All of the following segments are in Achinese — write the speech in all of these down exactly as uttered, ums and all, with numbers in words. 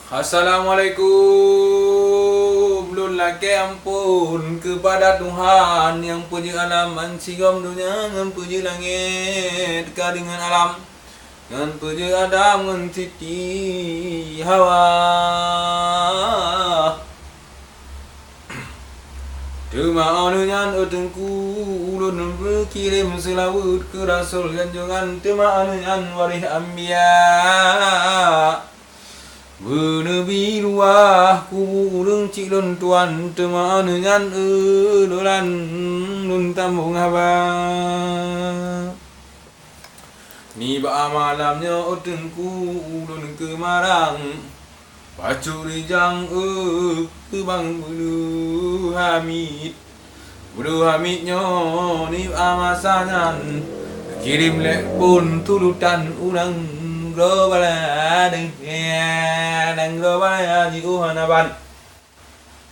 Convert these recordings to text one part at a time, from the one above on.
Assalamualaikum. Lôn lakée amphon keupada Tuhan nyang peujeuet alam bansigom donya ngon peujeuet langét ka deungon alam, ngon peujeuet Adam ngon Siti Hawa. Teuma óh lheueh nyan, e Teungku, ulôn beukirém seulaweuet keu Rasul Ganjongan, teuma óh lheueh nyan waréh anbiya. Beuneubi luwah kubu ureuëng cit lôn tuan, teuma óh lheueh nyan, e dolan lôn tambong haba. Nibak malam nyoe, e Teungku, ulôn keumarang bacut rijang, e, keu bang Beudôh Hamid. Beudôh Hamid nyoe nibak masa nyan geukirém lé phon sulutan u nanggroe Bala, nanggroe Bala jiôh hana ban.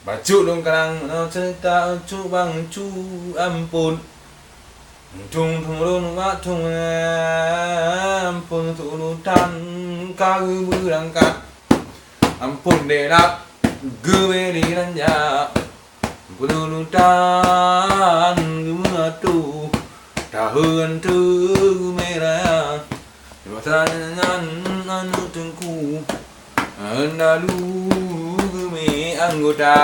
Bacut lôn karang meunoe ceurita, e, cut bang, cut amphon. Thôn-thôn lôn bak thôn amphon sulutan ka geubeurangkat. Amphon deulat geubri lanja. Sulutan geumeuatoe taheun teumé raya. Di masa nyan aneuk Teungku Hana lu geumé anggota.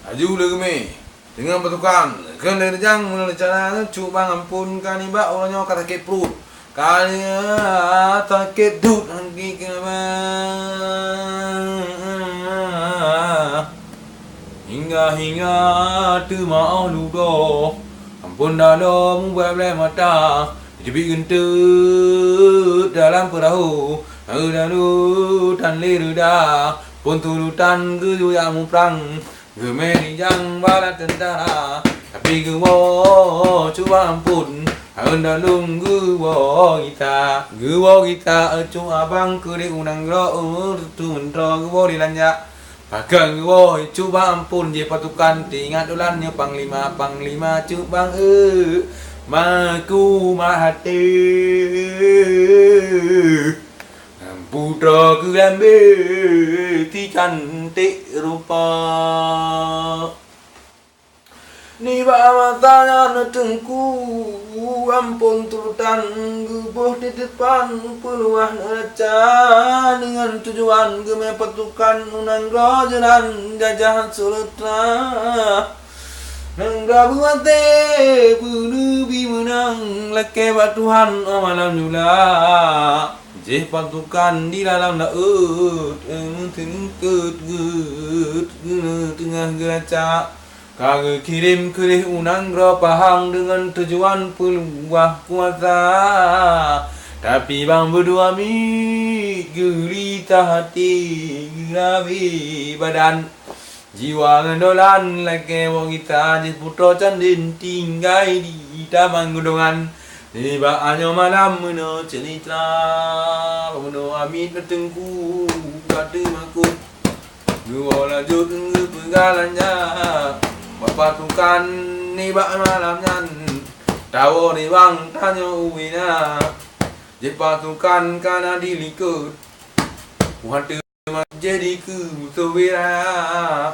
Laju lé geumé deungon pasukan, kheun lé rijang meunan cara, cut bang amphon ka nibak uroe nyoe ka sakét pruet, ka sakét duek hana keuba. Hingga-hingga teuma óh ludoh, amphon dalo mubat bleh mata, jeubiet geunteut dalam peurahô, na reudalu tan lé reuda, phon sulutan geuyue jak muprang, geumé rijang bala teuntara, tapi geuwoe cut bang amphon, na reudalu geuwoe gita, geuwoe gita, e cut abang keudeh u nanggroe, e, teumeuntroe geuwoe lé lanja. Pakon geuwoe cut bang amphon jih pasukan, teuingat dolan nyoe panglima, panglima cut bang, e, maku mahaté. Putroe keu lambée si canték rupa. Nibak masa nyan Teungku Amphon Sultan geuboh titepan peuluwah neuraca deungon tujuan geumé pasukan u nanggroe Jurang jajah Suletra. Nanggroe beuaté beuneubi meunang lakée bak Tuhan óh malam jula. Jih pasukan di dalam laôt, meuteungkeut geuet, geuteungoh geuraca. Ka geukirém keudeh u nanggroe Pahang deungon tujuan peuluwah kuasa. Tapi bang beudua miet geulita até, geurabe badan. Jiwa ngon dolan lakée woe gita, jih putroe candén tinggai di taman gunongan. Nibak nyoe malam meunoe ceurita, meunoe amiet Teungku ka teumakot. Geuwoe laju geupeugalanja bak pasukan nibak malam nyan. Tawoe nibak tanyoe ubé na, jih pasukan ka na di likot. Watée jadi keu musoh bira,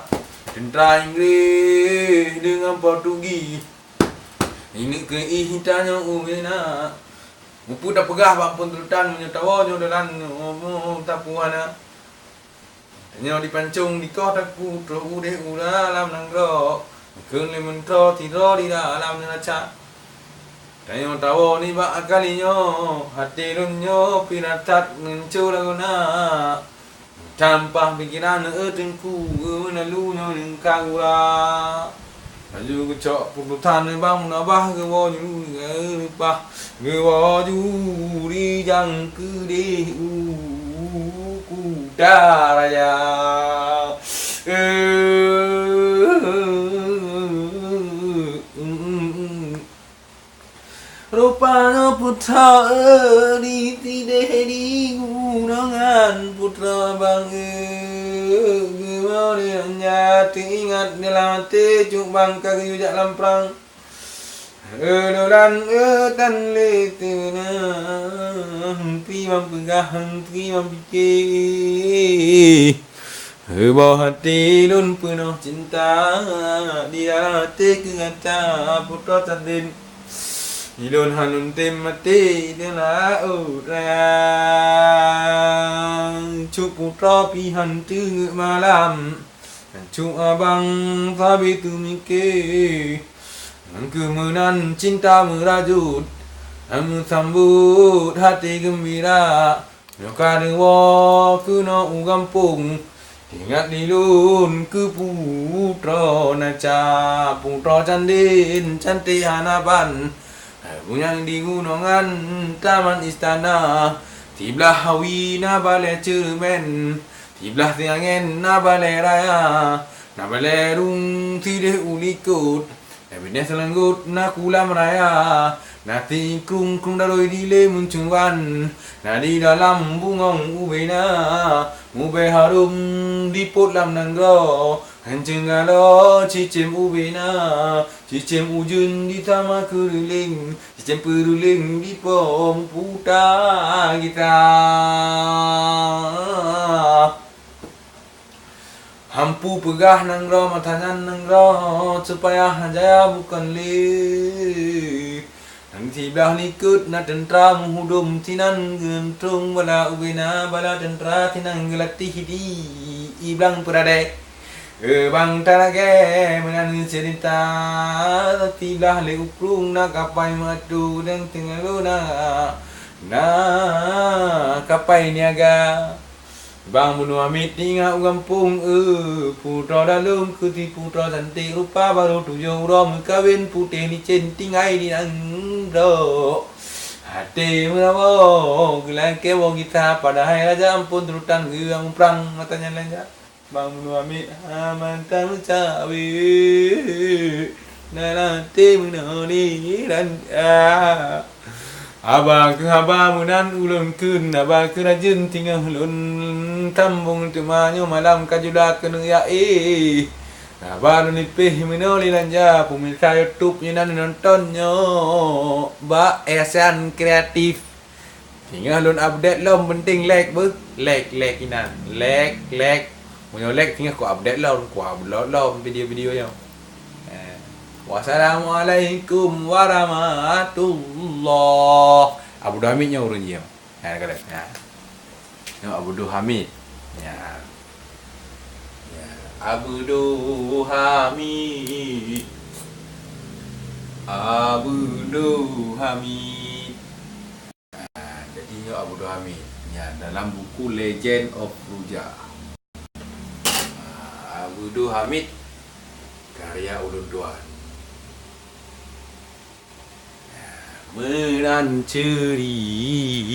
teuntra Inggréh deungon Portugis. Ingat keu ih tanyoe ubé na. Mupeue tapeugah bak Amphon Sultan meunyoe tawoe nyoe dalam nyoe tapuana. Tanyoe dipancong dikoh takue troh udeh u dalam nanggroe. Kheun lé meuntroe sidroe di dalam neuraca. Tanyoe tawoe nibak kali nyoe, até lôn nyoe pih that ngon cue lagoena. Tampah pikeran, e Teungku, e meunalu nyoe ka gura. Laju geucok keuputosan lé bang meunabah, geuwoe ju leupah, geuwoe ju rijang keudeh u kuta raya. Rupanya putra di sideh di gunongan, putra bang, geuwoe nya teuingat dalam até, cut bang ka geuyue jak lam prang. Eudolan eutan lé teunang, pi ban peugah, pi ban pike. Heuboh até lôn peunoh cinta, di dalam até keu gata putroe Candén. Ilôn hana tem maté di laôt raya. Cut putroe pih han teungeut malam, cut abang sabe teumike. Ngon keumeunan cinta meurajot, meusambot até geumbira. Nyoe ka neuwoe keunoe u gampông, ingat lé lôn keu putroe Naca, putroe Candén canték hana ban. Bunyang di gunongan taman istana, siblah hawi na balée ceureumen, siblah siangén na balée raya, na balée rhueng sideh u likot. Na binéh seulanggot na kulam raya, na sikrong-krong daroi dilée meucuan, na di dalam bungong ubena, mubée harôm dipot lam nanggroe. Hanceung galoe cicém ubena, cicém ujeuen di sama keureuléng, cicém peureuléng dipo meuputa gita. Hampu peugah nanggroe mata nyan nanggroe supaya hana jaya bukon lé. Nang siblah likot na teuntra meuhudom sinan geuntrong bala ubena bala teuntra sinan geulatéh di iblang peuradek. Bang talagée meunan ceurita, siblah lé ukrong na kapai meuatu dan teungoh na, na kapai niaga. Bang Bunoe Hamid tinggai u gampông, eu, putroe dalông keuti putroe canték rupa barô tujoh uroe meukawen putéh licén tinggai di nanggroe. Até meurawoe geulakée woe gita padahai raja ampôn teurutan geuang muprang mata nyan lanja. Bang Bunoe Hamid ha mantang meucawe, na até meunoe lé lanja. Haba keu haba meunan ulôn kheun, haba keu rajeuen teungoh lôn sambong teuma nyoe malam ka jula keuneuk ya éh. Haba lôn nipéh meunoe lé lanja, peumirsa YouTube nyoe nan nonton nyoe bak Ehsan Kreatif. Teungoh lôn update lom penting like beuh, like, like inan, like, like. Meunyoe like teungoh ku update lom, ku upload lom video-video nyoe. Eh, wassalamualaikum warahmatullah. Abdul Hamid nyoe ureueng jih. Ha, ka lheueh. Ha. Nyoe Abdul Hamid. Ya. Ya, Abdul Hamid. Abdul Hamid. Ha, jadi nyoe Abdul Hamid. Ya, dalam buku Legend of Ruja. Ah, Abdul Hamid, karya ulôn tuan. Meunan ceuri.